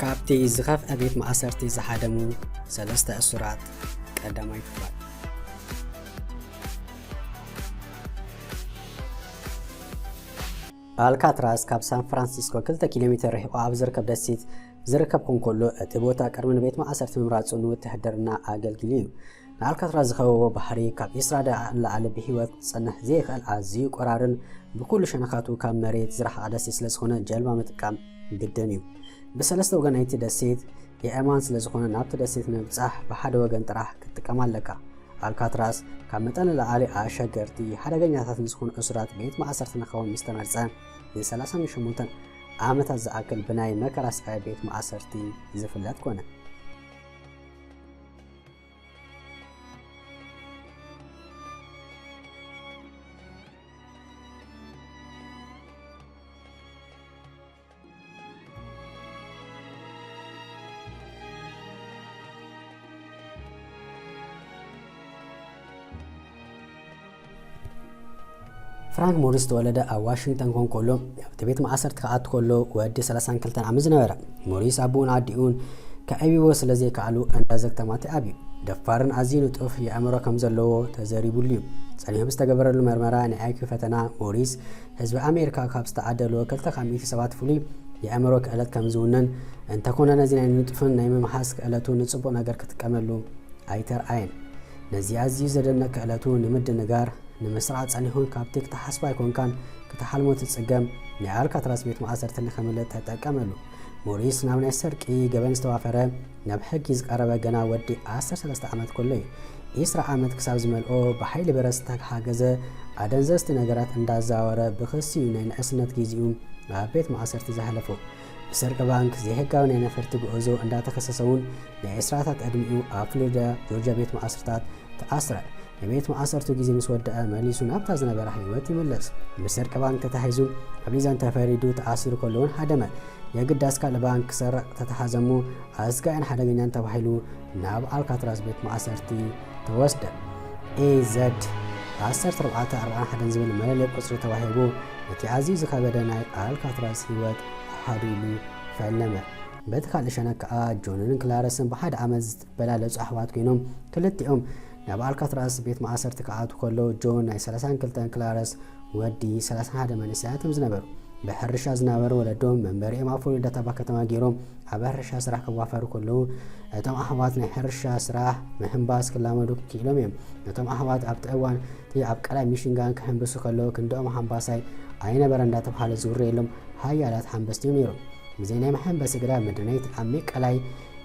ካብቲ ዝኸፍአ ቤት ማእሰርቲ ዝሃደሙ ሰለስተ እሱራት ቀዳማይ ክፋል። ኣልካትራስ ካብ ሳን ፍራንሲስኮ ክልተ ኪሎ ሜትር ርሒቑ ኣብ ዝርከብ ደሴት ዝርከብ ክኸውን ከሎ፣ እቲ ቦታ ቅድሚ ንቤት ማእሰርቲ ምምራጹ ንውትህድርና ኣገልጊሉ እዩ። ንኣልካትራስ ዝኸበቦ ባሕሪ ካብ ዒስራ ደቂቕ ንላዕሊ ብህይወት ክጸንሕ ዘይኽእል ኣዝዩ ቆራርን ብኹሉ ሸነኻቱ ካብ መሬት ዝረሓቐ ደሴት ስለ ዝኾነ፣ ጀልባ ምጥቃም ግድን እዩ። ብሰለስተ ወገን ናይቲ ደሴት የእማን ስለ ዝኾነ፣ ናብቲ ደሴት ንምብጻሕ ብሓደ ወገን ጥራሕ ክትጥቀም ኣለካ። ኣልካትራስ ካብ መጠን ንላዕሊ ኣሸገርቲ፣ ሓደገኛታት ንዝኾኑ እሱራት ቤት ማእሰርቲ ንኸውን ምስ ተመርጸ፣ ንሰላሳን ሸሞንተን ዓመታት ዝኣክል ብናይ መከራ ስቓይ ቤት ማእሰርቲ ዝፍለጥ ኮነ። ፍራንክ ሞሪስ ተወለደ ኣብ ዋሽንግተን ኮን ከሎ፣ ኣብቲ ቤት ማእሰርቲ ክኣቱ ከሎ ወዲ ሰላሳን ክልተን ዓመት ዝነበረ። ሞሪስ ኣቦኡን ኣዲኡን ከዕብይዎ ስለ ዘይከኣሉ፣ እንዳ ዘግተማት እዩ ዓብዩ። ደፋርን ኣዝዩ ንጡፍ የእምሮ ከም ዘለዎ ተዘሪቡሉ እዩ። ጸኒሑ ብዝተገበረሉ መርመራ ናይ ኣይኪው ፈተና፣ ሞሪስ ህዝቢ ኣሜሪካ ካብ ዝተዓደሉ ክልተ ካብ ሚእቲ ሰባት ፍሉይ የእምሮ ክእለት ከም ዝውንን፣ እንተኾነ ነዚ ናይ ንጡፍን ናይ ምምሃዝ ክእለቱ ንጽቡቕ ነገር ክጥቀመሉ ኣይተርኣየን። ነዚ ኣዝዩ ዘደንቕ ክእለቱ ንምድንጋር፣ ንምስራዕ ጸኒሑን ካብቲ ክትሓስቦ ኣይኮንካን ክትሓልሞ ትጽገም ናይ ኣልካትራስ ቤት ማእሰርቲ ንኸምልጥ ተጠቀመሉ። ሞሪስ ናብ ናይ ሰርቂ ገበን ዝተዋፈረ፣ ናብ ሕጊ ዝቐረበ ገና ወዲ ዓሰርተ ሰለስተ ዓመት ከሎ እዩ። ዒስራ ዓመት ክሳብ ዝመልኦ ብሓይሊ ብረት ዝተሓገዘ ኣደንዘዝቲ ነገራት እንዳዘዋወረ ብኽሲ እዩ ናይ ንእስነት ግዜኡ ኣብ ቤት ማእሰርቲ ዘሕለፎ። ብሰርቂ ባንክ፣ ዘይሕጋዊ ናይ ነፈርቲ ጉዕዞ እንዳተኸሰሰ እውን ናይ ዕስራታት ዕድሚኡ ኣብ ፍሎሪዳ ጆርጅያ ቤት ማእሰርታት ተኣስረ። ንቤት ማእሰርቱ ግዜ ምስ ወደአ መሊሱ ናብታ ዝነበራ ህይወት ይምለስ። ብሰርቂ ባንክ ተታሒዙ ኣብ ሊዛን ተፈሪዱ ተኣሲሩ ከሎ እውን ሃደመ። የግዳስ ካልእ ባንክ ክሰርቕ ተተሓዘ እሞ ኣስጋኢን ሓደገኛን ተባሂሉ ናብ ኣልካትራስ ቤት ማእሰርቲ ተወስደ። ኤ ዘድ ዓሰርተ ኣርባዕተ ኣርባዓን ሓደን ዝብል መለለይ ቁጽሪ ተዋሂቡ፣ እቲ ኣዝዩ ዝኸበደ ናይ ኣልካትራስ ህይወት ኣሃዱ ኢሉ ፈለመ። በቲ ካልእ ሸነኽ ከኣ ጆንን ክላረስን ብሓደ ዓመት ዝበላለጹ ኣሕዋት ኮይኖም፣ ክልቲኦም ናብ ኣልካትራስ ቤት ማእሰርቲ ክኣትዉ ከለዉ፣ ጆን ናይ ሰላሳን ክልተን፣ ክላረስ ወዲ ሰላሳን ሓደን መንእሰያት እዮም ዝነበሩ። ብሕርሻ ዝነበሩ ወለዶም መንበሪኦም ኣብ ፍሎሪዳ ታባ ከተማ ገይሮም ኣብ ሕርሻ ስራሕ ክዋፈሩ ከለዉ፣ እቶም ኣሕዋት ናይ ሕርሻ ስራሕ ምህንባስ ክላመዱ ክኢሎም እዮም። እቶም ኣሕዋት ኣብቲ እዋን እቲ ኣብ ቀላይ ሚሽንጋን ክሕንብሱ ከለዉ፣ ክንድኦም ሓምባሳይ ኣይነበረ እንዳተባሃለ ዝውረየሎም ሓያላት ሓምበስቲ እዮም ነይሮም። ብዘይ ናይ መሐንበሲ ግዳ መድነይት ኣብ ሜቀላይ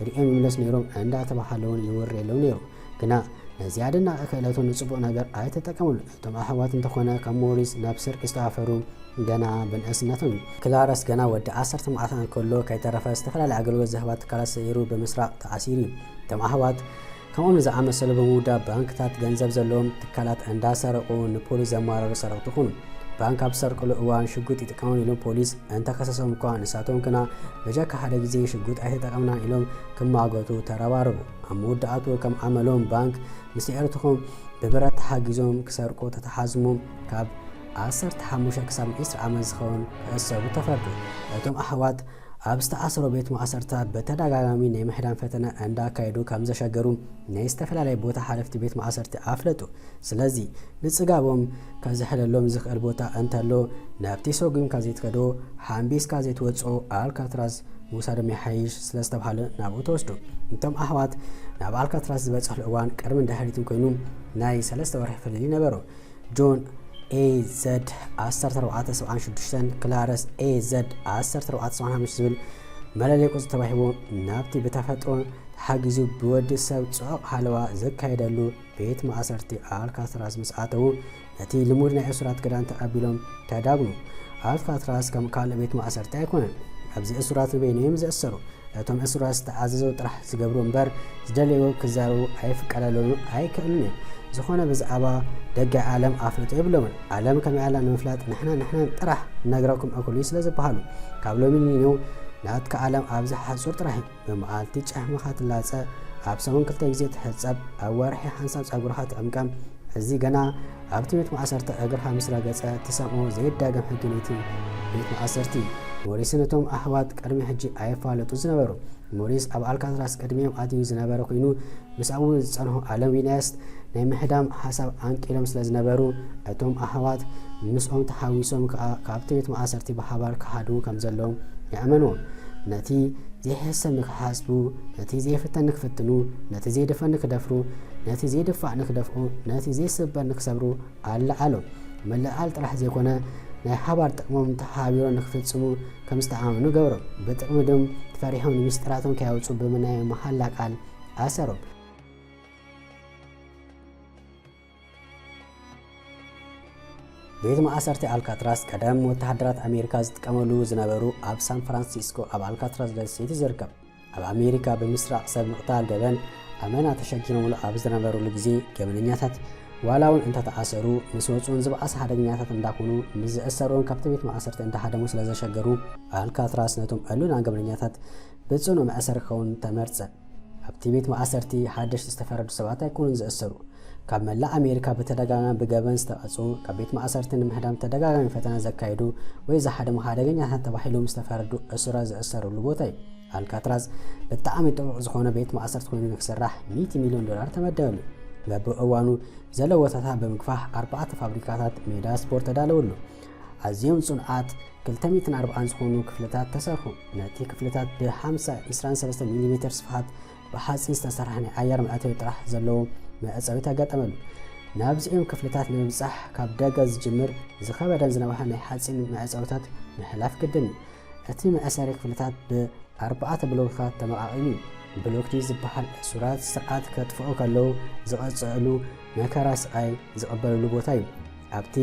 ሪኦም ይምለሱ ነይሮም እንዳተባሃለ እውን ይውረየሎም ነይሩ። ግና ነዚ ኣደናቂ ክእለቱ ንጽቡቕ ነገር ኣይተጠቀምሉ። እቶም ኣሕዋት እንተኾነ ካብ ሞሪስ ናብ ስርቂ ዝተዋፈሩ ገና ብንእስነቶም እዩ። ክላረስ ገና ወዲ ዓሰርተ መዓልታት ከሎ ከይተረፈ ዝተፈላለየ ኣገልግሎት ዝህባ ትካላት ሰይሩ ብምስራቕ ተኣሲሩ እዩ። እቶም ኣሕዋት ከምኦም ንዝኣመሰሉ ብምውዳብ ባንክታት፣ ገንዘብ ዘለዎም ትካላት እንዳሰረቑ ንፖሊስ ዘማረሩ ሰረቕቲ ይኹኑ። ባንክ ኣብ ዝሰርቅሉ እዋን ሽጉጥ ይጥቀሙ ኢሎም ፖሊስ እንተኸሰሶም እኳ፣ ንሳቶም ግና በጃካ ሓደ ግዜ ሽጉጥ ኣይተጠቐምናን ኢሎም ክማጎቱ ተረባረቡ። ኣብ መወዳእቱ ከም ኣመሎም ባንክ ምስ ኣዕሩኽቶም ብብረት ተሓጊዞም ክሰርቁ ተተሓዝሙ ካብ ዓሰርተ ሓሙሽተ ክሳብ ዕስራ ዓመት ዝኸውን ክእሰሩ ተፈርዱ። እቶም ኣሕዋት ኣብ ዝተኣስሮ ቤት ማእሰርታ ብተደጋጋሚ ናይ ምሕዳን ፈተነ እንዳካየዱ ከም ዘሸገሩ ናይ ዝተፈላለየ ቦታ ሓለፍቲ ቤት ማእሰርቲ ኣፍለጡ። ስለዚ ንጽጋቦም ከዝሕለሎም ዝኽእል ቦታ እንተሎ፣ ናብቲ ሰጒምካ ዘይትከዶ፣ ሓምቢስካ ዘይትወጽኦ ኣልካትራዝ ምውሳዶም ይሓይሽ ስለ ዝተባህለ ናብኡ ተወስዱ። እቶም ኣሕዋት ናብ ኣልካትራዝ ዝበጽሕሉ እዋን ቅድምን ድሕሪትን ኮይኑ ናይ ሰለስተ ወርሒ ፍልልይ ነበሩ። ጆን ኤ ዘድ ዓሰርተ ኣርባዕተ ሰብዓን ሽዱሽተን፣ ክላረስ ኤ ዘድ ዓሰርተ ኣርባዕተ ሰብዓን ሓሙሽተን ዝብል መለለይ ቁጽሪ ተዋሂቡ፣ ናብቲ ብተፈጥሮ ተሓጊዙ ብወዲ ሰብ ጽዑቕ ሃለዋ ዘካየደሉ ቤት ማእሰርቲ ኣልካትራስ ምስ ኣተዉ፣ ነቲ ልሙድ ናይ እሱራት ክዳን ተቐቢሎም ተዳግኑ። ኣልካትራስ ከም ካልእ ቤት ማእሰርቲ ኣይኮነን። ኣብዚ እሱራት ንበይኖም እዮም ዝእሰሩ። እቶም እሱራት ዝተኣዘዙ ጥራሕ ዝገብሩ እምበር፣ ዝደለይዎ ክዛረቡ ኣይፍቀደሎምን ኣይክእሉን እዮም። ዝኾነ ብዛዕባ ደጋይ ዓለም ኣፍልጦ የብሎምን። ዓለም ከመይ ኣላ ንምፍላጥ ንሕና ንሕና ጥራሕ ነግረኩም እኹል እዩ ስለ ዝበሃሉ፣ ካብ ሎሚ ንኔው ናትካ ዓለም ኣብዚ ሓጹር ጥራሕ እዩ። ብመዓልቲ ጫሕምኻ ትላጸ፣ ኣብ ሰሙን ክልተ ግዜ ትሕጸብ፣ ኣብ ወርሒ ሓንሳብ ጸጉርኻ ትቕምቀም። እዚ ገና ኣብቲ ቤት ማእሰርቲ እግርኻ ምስ ረገጸ ትሰምዖ ዘይዳገም ሕጊ ናይቲ ቤት ማእሰርቲ እዩ። ሞሪስን እቶም ኣሕዋት ቅድሚ ሕጂ ኣይፋለጡ ዝነበሩ። ሞሪስ ኣብ ኣልካትራስ ቅድሚኦም ኣትዩ ዝነበረ ኮይኑ፣ ምስ ኣብኡ ዝጸንሑ ኣለን ዊነስት ናይ ምህዳም ሓሳብ ኣንቂሎም ስለ ዝነበሩ፣ እቶም ኣሕዋት ምስኦም ተሓዊሶም ከኣ ካብቲ ቤት ማእሰርቲ ብሓባር ክሃድሙ ከም ዘለዎም ይኣመንዎም። ነቲ ዘይሕሰብ ንክሓስቡ፣ ነቲ ዘይፍተን ንክፍትኑ፣ ነቲ ዘይደፈን ንክደፍሩ፣ ነቲ ዘይድፋእ ንክደፍኡ፣ ነቲ ዘይስበር ንክሰብሩ ኣለዓሎም። ምልዕዓል ጥራሕ ዘይኮነ፣ ናይ ሓባር ጥቕሞም ተሓባቢሮም ንክፍጽሙ ከም ዝተኣማመኑ ገበሮም። ብጥቕሚ ድም ፈሪሖም ንምስጢራቶም ከያውጹ ብምናይ መሓላ ቃል ኣሰሮም። ቤት ማእሰርቲ ኣልካትራስ ቀደም ወተሃደራት ኣሜሪካ ዝጥቀመሉ ዝነበሩ ኣብ ሳን ፍራንሲስኮ ኣብ ኣልካትራስ ደሴት እዩ ዝርከብ። ኣብ ኣሜሪካ ብምስራቕ ሰብ ምቕታል ገበን ኣመና ተሸኪኖምሉ ኣብ ዝነበሩሉ ግዜ ገበነኛታት ዋላ እውን እንተተኣሰሩ ምስ ወፁን ዝበኣሰ ሓደገኛታት እንዳኾኑ ምስ ዝእሰሩን ካብቲ ቤት ማእሰርቲ እንዳሃደሙ ስለ ዘሸገሩ ኣልካትራስ ነቶም ዕሉላን ገበነኛታት ብፅኑዕ መእሰሪ ክኸውን ተመርፀ። ኣብቲ ቤት ማእሰርቲ ሓደሽቲ ዝተፈረዱ ሰባት ኣይኮኑን ዝእሰሩ። ካብ መላእ ኣሜሪካ ብተደጋጋሚ ብገበን ዝተቐጹ፣ ካብ ቤት ማእሰርቲ ንምህዳም ተደጋጋሚ ፈተነ ዘካየዱ ወይ ዝሃደሙ ሓደገኛታት ተባሂሎም ዝተፈረዱ እሱራት ዝእሰሩሉ ቦታ እዩ። ኣልካትራዝ ብጣዕሚ ጥቡቕ ዝኾነ ቤት ማእሰርቲ ኮይኑ ንክስራሕ ሚእቲ ሚልዮን ዶላር ተመደበሉ። በብእዋኑ ዘለዎታታ ብምግፋሕ ኣርባዕተ ፋብሪካታት ሜዳ ስፖርት ተዳለወሉ። ኣዝዮም ጽኑዓት ክልተ ሚእትን ኣርባዓን ዝኾኑ ክፍልታት ተሰርሑ። ነቲ ክፍልታት ብ ሓምሳ ዒስራን ሰለስተን ሚሊሜተር ስፍሓት ብሓጺን ዝተሰርሐ ናይ ኣየር መእተዊ ጥራሕ ዘለዎ መዕጸዊት ኣጋጠመሉ። ናብዚኦም ክፍልታት ንምብጻሕ ካብ ደገ ዝጅምር ዝኸበደን ዝነውሐን ናይ ሓጺን መዕጸዊታት ምሕላፍ ግድን እዩ። እቲ መእሰሪ ክፍልታት ብ ኣርባዕተ ብሎክታት ተመቓቒሉ እዩ። ብሎክ ዲ ዝበሃል እሱራት ስርዓት ከጥፍኡ ከለዉ ዝቐጽዕሉ መከራ ስቓይ ዝቕበልሉ ቦታ እዩ። ኣብቲ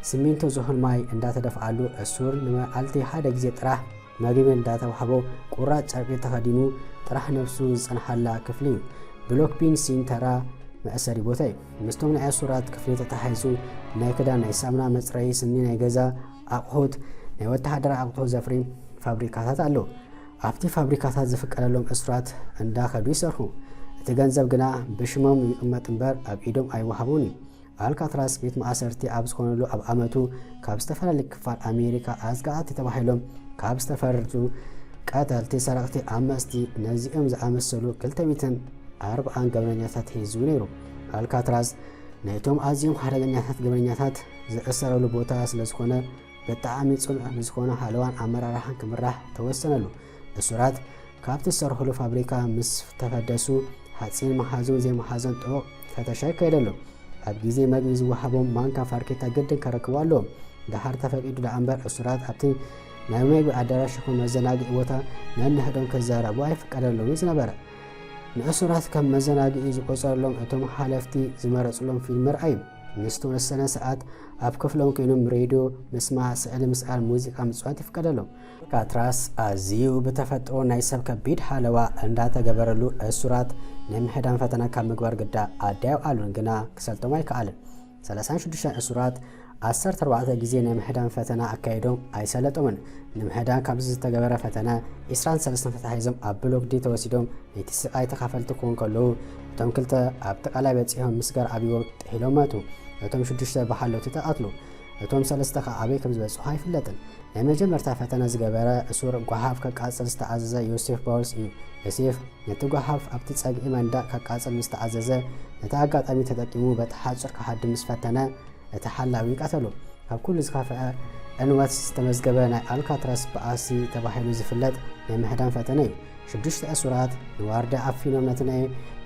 ስሚንቶ ዝሑል ማይ እንዳተደፍኣሉ እሱር ንመዓልቲ ሓደ ግዜ ጥራሕ መግቢ እንዳተዋህቦ ቁራጭ ጨርቂ ተኸዲኑ ጥራሕ ነብሱ ዝጸንሓላ ክፍሊ እዩ። ብሎክ ቢን ሲን ተራ መእሰሪ ቦታ እዩ። ምስቶም ናይ እሱራት ክፍሊ ተተሓሒዙ ናይ ክዳን፣ ናይ ሳሙና መጽረዪ፣ ስኒ፣ ናይ ገዛ ኣቑሑት፣ ናይ ወተሃደራዊ ኣቑሑት ዘፍሪ ፋብሪካታት ኣለዉ። ኣብቲ ፋብሪካታት ዝፍቀደሎም እሱራት እንዳኸዱ ይሰርሑ። እቲ ገንዘብ ግና ብሽሞም ይቕመጥ እምበር ኣብ ኢዶም ኣይወሃቦን እዩ። ኣልካትራስ ቤት ማእሰርቲ ኣብ ዝኾነሉ ኣብ ኣመቱ ካብ ዝተፈላለዩ ክፋል ኣሜሪካ ኣስጋኣቲ ተባሂሎም ካብ ዝተፈረዱ ቀተልቲ፣ ሰረቕቲ፣ ኣመፅቲ ነዚኦም ዝኣመሰሉ ክልተ ሚእትን ኣርባዓን ገበነኛታት ሒዙ ነይሩ። ኣልካትራስ ነቶም ኣዝዮም ሓደገኛታት ገበነኛታት ዝእሰረሉ ቦታ ስለ ዝኾነ ብጣዕሚ ጽኑዕ ብዝኾነ ሃለዋን ኣመራርሓን ክምራሕ ተወሰነሉ። እሱራት ካብቲ ዝሰርሕሉ ፋብሪካ ምስ ተፈደሱ ሓጺን መሓዙን ዘይመሓዞን ጥቡቕ ፈተሻ ይካየደሎም። ኣብ ግዜ መግቢ ዝወሃቦም ማንካ ፋርኬታ ግድን ከረክቡ ኣለዎም። ደሓር ተፈቂዱ ደኣ እምበር እሱራት ኣብቲ ናይ መግቢ ኣዳራሽ ይኹን መዘናግዒ ቦታ ነንሕዶም ክዛረቡ ኣይፍቀደሎምን ዝነበረ። ንእሱራት ከም መዘናግዒ ዝቆጸረሎም እቶም ሓለፍቲ ዝመረጽሎም ፊልም ምርኣይ እዩ። ንዝተወሰነ ሰዓት ኣብ ክፍሎም ኮይኖም ሬድዮ ምስማዕ፣ ስእሊ ምስኣል፣ ሙዚቃ ምጽዋት ይፍቀደሎም። ኣልካትራስ ኣዝዩ ብተፈጥሮ ናይ ሰብ ከቢድ ሓለዋ እንዳተገበረሉ እሱራት ናይ ምሕዳን ፈተና ካብ ምግባር ግዳ ኣዳዩ ኣሉን ግና ክሰልጦም ኣይከኣልን። ሰላሳን ሽዱሽተን እሱራት ዓሰርተ ኣርባዕተ ግዜ ናይ ምሕዳን ፈተና ኣካይዶም ኣይሰለጦምን። ንምህዳን ካብዚ ዝተገበረ ፈተነ ዒስራን ሰለስተን ተታሒዞም ኣብ ብሎክ ዲ ተወሲዶም ናይቲ ስቓይ ተኻፈልቲ ክኾኑ ከለዉ፣ እቶም ክልተ ኣብቲ ቀላይ በጺሖም ምስጋር ኣብይዎም ጥሒሎም መቱ። እቶም ሽዱሽተ ብሓለውቲ ተቐትሉ። እቶም ሰለስተ ከኣ ኣበይ ከም ዝበጽሑ ኣይፍለጥን። ናይ መጀመርታ ፈተነ ዝገበረ እሱር ጓሓፍ ከቃጽል ዝተኣዘዘ ዮሴፍ ባውልስ እዩ። ዮሴፍ ነቲ ጓሓፍ ኣብቲ ጸግዒ መንደቕ ከቃጽል ምስ ተኣዘዘ፣ ነቲ ኣጋጣሚ ተጠቂሙ በቲ ሓጹር ክሃድም ምስ ፈተነ፣ እቲ ሓላዊ ቀተሎ። ካብ ኩሉ ዝኸፍአ ዕንወት ዝተመዝገበ ናይ ኣልካትራስ ብኣሲ ተባሂሉ ዝፍለጥ ናይ ምሕዳን ፈተነ እዩ። ሽዱሽተ እሱራት ንዋርድያ ኣፊኖም ነቲ ናይ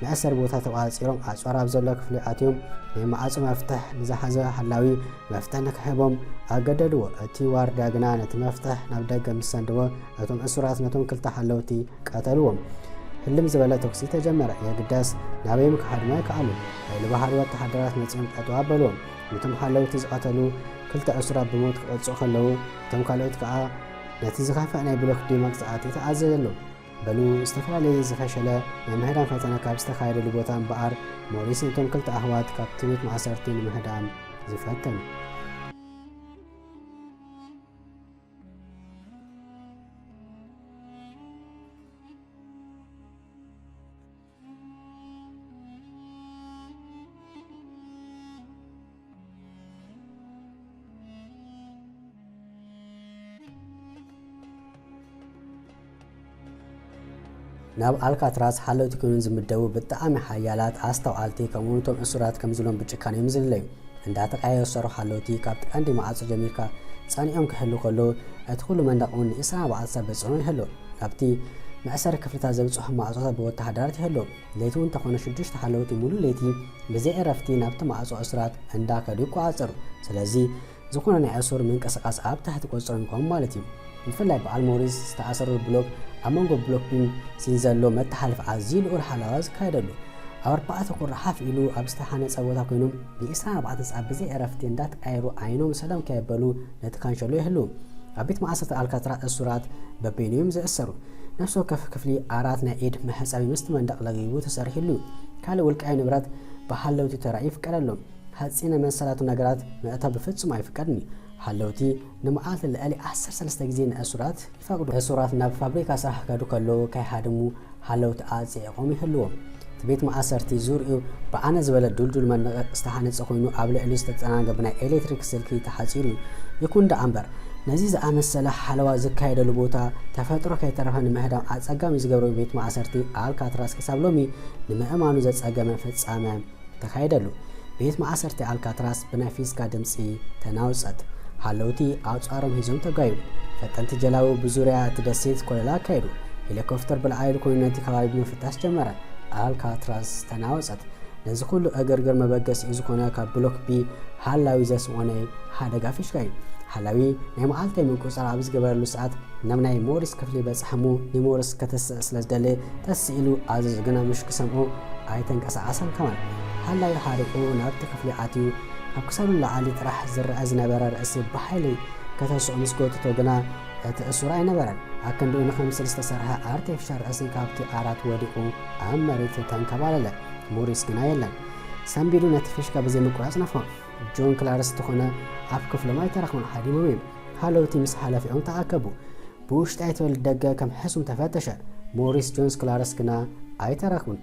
መእሰሪ ቦታ ተቖጻጺሮም ኣጽዋር ኣብ ዘሎ ክፍሊ ኣትዮም ናይ ማዕጾ መፍትሕ ንዝሓዘ ሓላዊ መፍትሕ ንክህቦም ኣገደድዎ። እቲ ዋርድያ ግና ነቲ መፍትሕ ናብ ደገ ምስ ሰንደዎ እቶም እሱራት ነቶም ክልተ ሓለውቲ ቀተልዎም። ህልም ዝበለ ተኩሲ ተጀመረ። የግዳስ ናበይ ምክሓድማ ኣይከኣሉን። ሓይሊ ባህሪ ወተሃደራት መጺኦም ጠጠው ኣበልዎም። ነቶም ሓለውቲ ዝቐተሉ ክልተ ዕሱራት ብሞት ክቐጽኡ ከለዉ፣ እቶም ካልኦት ከኣ ነቲ ዝኸፍአ ናይ ብሎክ ዲ መቕጻዕቲ ተኣዘዘሎም። በሉ ዝተፈላለየ ዝፈሸለ ናይ ምህዳን ፈተነ ካብ ዝተኻየደሉ ቦታ እምበኣር፣ ሞሪስ ነቶም ክልተ ኣሕዋት ካብቲ ቤት ማእሰርቲ ንምህዳን ዝፈተኑ። ናብ ኣልካትራስ ሓለውቲ ኮይኖም ዝምደቡ ብጣዕሚ ሓያላት ኣስተውዓልቲ፣ ከምኡውን እቶም እሱራት ከም ዝብሎም ብጭካነ እዮም ዝልለዩ። እንዳተቀያየሩ ዝሰርሑ ሓለውቲ፣ ካብቲ ቀንዲ ማዕጾ ጀሚርካ ጸኒዖም ክሕልዉ ከለዉ፣ እቲ ኩሉ መንደቕ እውን ንዒስራን ኣርባዕተን ሰብ በጽሕኖ ይሕልዉ። ናብቲ መእሰሪ ክፍልታት ዘብጽሑ ማዕጾታት ብወተሃደራት ይሕልዉ። ለይቲ እውን እንተኾነ፣ ሽዱሽተ ሓለውቲ ሙሉእ ለይቲ ብዘይ ዕረፍቲ ናብቲ ማዕጾ እሱራት እንዳከዱ ይቆጻጸሩ። ስለዚ፣ ዝኾነ ናይ እሱር ምንቅስቃስ ኣብ ትሕቲ ቁጽጽሮም ይኸውን ማለት እዩ። ብፍላይ በዓል ሞሪስ ዝተኣሰረሉ ብሎክ፣ ኣብ መንጎ ብሎክ ቢን ሲን ዘሎ መተሓላለፊ ኣዝዩ ልዑል ሓለዋ ዝካየደሉ። ኣብ ኣርባዕተ ቁሪ ሓፍ ኢሉ ኣብ ዝተሃነጸ ቦታ ኮይኖም ንዒስራን ኣርባዕተን ሰዓት ብዘይ ዕረፍቲ እንዳተቀያየሩ ዓይኖም ሰላም ከየበሉ ነቲ ካንሸሎ ይሕልዉ። ኣብ ቤት ማእሰርቲ ኣልካትራስ እሱራት በበይኖም ዝእሰሩ። ነፍሲ ወከፍ ክፍሊ ኣራት ናይ ኢድ መሕጸቢ ምስቲ መንደቕ ለጊቡ ተሰሪሑሉ። ካልእ ውልቃዊ ንብረት ብሓለውቲ ተራእዩ ይፍቀደሎም። ሓጺነ መሰላቱ ነገራት ምእታው ብፍጹም ኣይፍቀድን እዩ። ሓለውቲ ንመዓልቲ ልዕሊ ዓሰርተ ሰለስተ ግዜ ንእሱራት ይፈቅዱ። እሱራት ናብ ፋብሪካ ስራሕ ክኸዱ ከለዉ ከይሃድሙ ሓለውቲ ኣጽዒቖም ይሕልዎም። እቲ ቤት ማእሰርቲ ዙርያኡ ብዓነ ዝበለ ዱልዱል መንደቕ ዝተሃነጸ ኮይኑ፣ ኣብ ልዕሊኡ ዝተጸናገበ ናይ ኤሌክትሪክ ስልኪ ተሓጺሩ እዩ። ይኹን ደኣ እምበር፣ ነዚ ዝኣመሰለ ሓለዋ ዝካየደሉ ቦታ ተፈጥሮ ከይተረፈ ንምህዳም ኣጸጋሚ ዝገብሮ ቤት ማእሰርቲ ኣልካትራስ ክሳብ ሎሚ ንምእማኑ ዘጸገመ ፍጻመ ተኻየደሉ። ቤት ማእሰርቲ ኣልካትራስ ብናይ ፊስካ ድምጺ ተናውጸት። ሓለውቲ ኣጽዋሮም ሒዞም ተጓዩ። ፈጠንቲ ጀላቡ ብዙርያ እቲ ደሴት ኮለላ ኣካየዱ። ሄሊኮፕተር ብላዕሊ ኮይኑ ነቲ ከባቢ ምፍታሽ ጀመረ። ኣልካትራስ ተናወጸት። ነዚ ኩሉ ዕግርግር መበገሲኡ ዝኾነ ካብ ብሎክ ቢ ሓላዊ ዘስምዖ ናይ ሓደጋ ፊሽካ እዩ። ሓላዊ ናይ መዓልታዊ ምቁጽጻር ኣብ ዝገበረሉ ሰዓት ናብ ናይ ሞሪስ ክፍሊ በጽሐ እሞ፣ ንሞሪስ ከተስእ ስለ ዝደለየ ተስእ ኢሉ ኣዘዞ፣ ግና ምሽ ክሰምዖ ኣይተንቀሳቐሰን። ከማን ሓላዊ ሓሪቑ ናብቲ ክፍሊ ኣትዩ፣ ካብ ክሳዱ ንላዕሊ ጥራሕ ዝረኣ ዝነበረ ርእሲ ብሓይሊ ከተስኦ ምስ ጎተቶ ግና፣ እቲ እሱር ኣይነበረን። ኣክንድኡ ንኽምስል ዝተሰርሐ ኣርቲፊሻል ርእሲ ካብቲ ዓራት ወዲቑ ኣብ መሬት ተንከባለለ። ሞሪስ ግና የለን። ሰንቢዱ ነቲ ፊሽካ ብዘይ ምቁራጽ ነፍሖ። ጆን ክላርስ እንተኾነ ኣብ ክፍሎም ኣይተረኽቡን፣ ሓዲሞም እዮም። ሓለውቲ ምስ ሓለፊኦም ተኣከቡ። ብውሽጢ ኣይትበል ደገ ከም ሕሱም ተፈተሸ። ሞሪስ፣ ጆንስ፣ ክላርስ ግና ኣይተረኽቡን።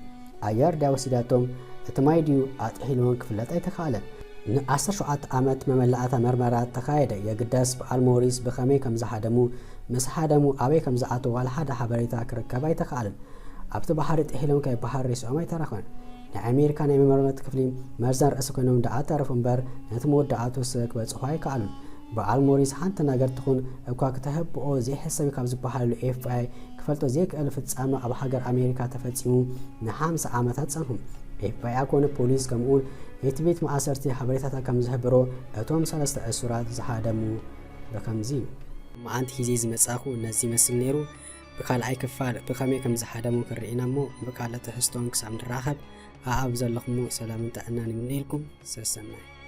ኣየር ድያ ወሲዳቶም፣ እቲ ማይ ድዩ ኣጥሒልዎም ክፍለጥ ኣይተኻእለን። ን ዓሰርተ ሸውዓተ ዓመት መመላእታ መርመራ ተኻየደ። የግዳስ በዓል ሞሪስ ብኸመይ ከም ዝሃደሙ፣ ምስ ሃደሙ ኣበይ ከም ዝኣተዉ ዋላ ሓደ ሓበሬታ ክርከብ ኣይተኻእለን። ኣብቲ ባሕሪ ጥሒሎም ከይበሃል ሬስኦም ኣይተረኽበን። ናይ ኣሜሪካ ናይ መመርመርቲ ክፍሊ መርዘን ርእሲ ኮይኖም ደኣ ተረፉ እምበር፣ ነቲ መወዳእቱ ስለ ክበጽሑ ኣይከኣሉን። በዓል ሞሪስ ሓንቲ ነገር ትኹን እኳ ክተህብኦ ዘይሕሰብ ካብ ዝበሃለሉ ኤፍ ቢ ኣይ ክፈልጦ ዘይክእል ፍጻመ ኣብ ሃገር ኣሜሪካ ተፈጺሙ ንሓምሳ ዓመታት ጸንሑ። ኤፍ ቢ ኣይ ኣኮነ ፖሊስ ከምኡውን እቲ ቤት ማእሰርቲ ሓበሬታታት ከም ዝሕብሮ፣ እቶም ሰለስተ እሱራት ዝሃደሙ ብኸምዚ እዩ። መዓንቲ ሒዘ ዝመጻኹ ነዚ ይመስል ነይሩ። ብኻልኣይ ክፋል ብኸመይ ከም ዝሃደሙ ክንርኢ ኢና እሞ፣ ብካልእ ትሕዝቶን ክሳብ ንራኸብ፣ ኣኣብ ዘለኹሞ ሰላምን ጥዕናን ይምነየልኩም። ሰሰናዩ።